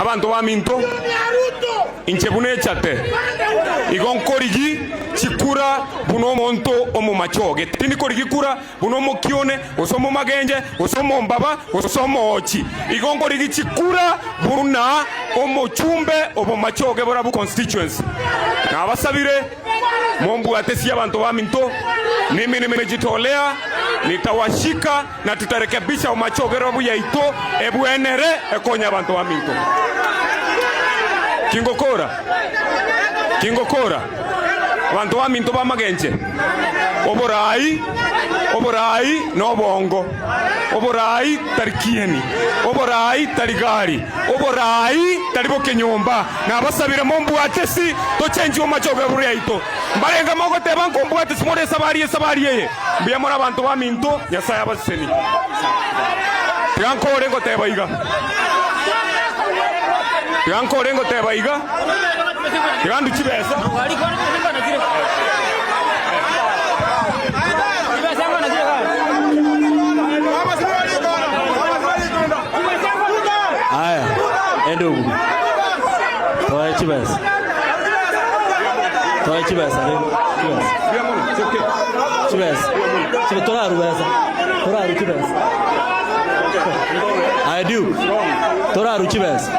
Abanto baminto, inche buna echate, igo nkorigi chikura buna omonto omomachoge. Tindi korigi kura buna omokione, gose omomagenche, gose omombaba, gose omoochi. Igo nkorigi chikura buna omochumbe obomachoge borabu constituency. Nabasabire mombwatesie abanto baminto, mimi nimejitolea, nitawashika na tutarekebisha omachogero yaito ebwenere ekonye abanto baminto. Kingokora, kingokora, abanto baminto b'amagenche, oboraai, oboraai nobongo, oboraai tari kieni, oboraai tari gari, oboraai tari bokenyomba. Nabasabire mombwate si, tochenchie omachogero yaito. Mbarenge mogoteba nkombwate si more esabari esabari eye. Mbuya more abanto baminto, Nyasae abasesenie. Tiga nkore ngoteba iga. Tiga nkore ngoteba iga. Tiga ndue chibesa. Aya, endugu, toe chibesa. Toe chibesa rende, chibesa. Chibesa. Chibe toraru besa. Toraru chibesa. Aye Duke, toraru chibesa.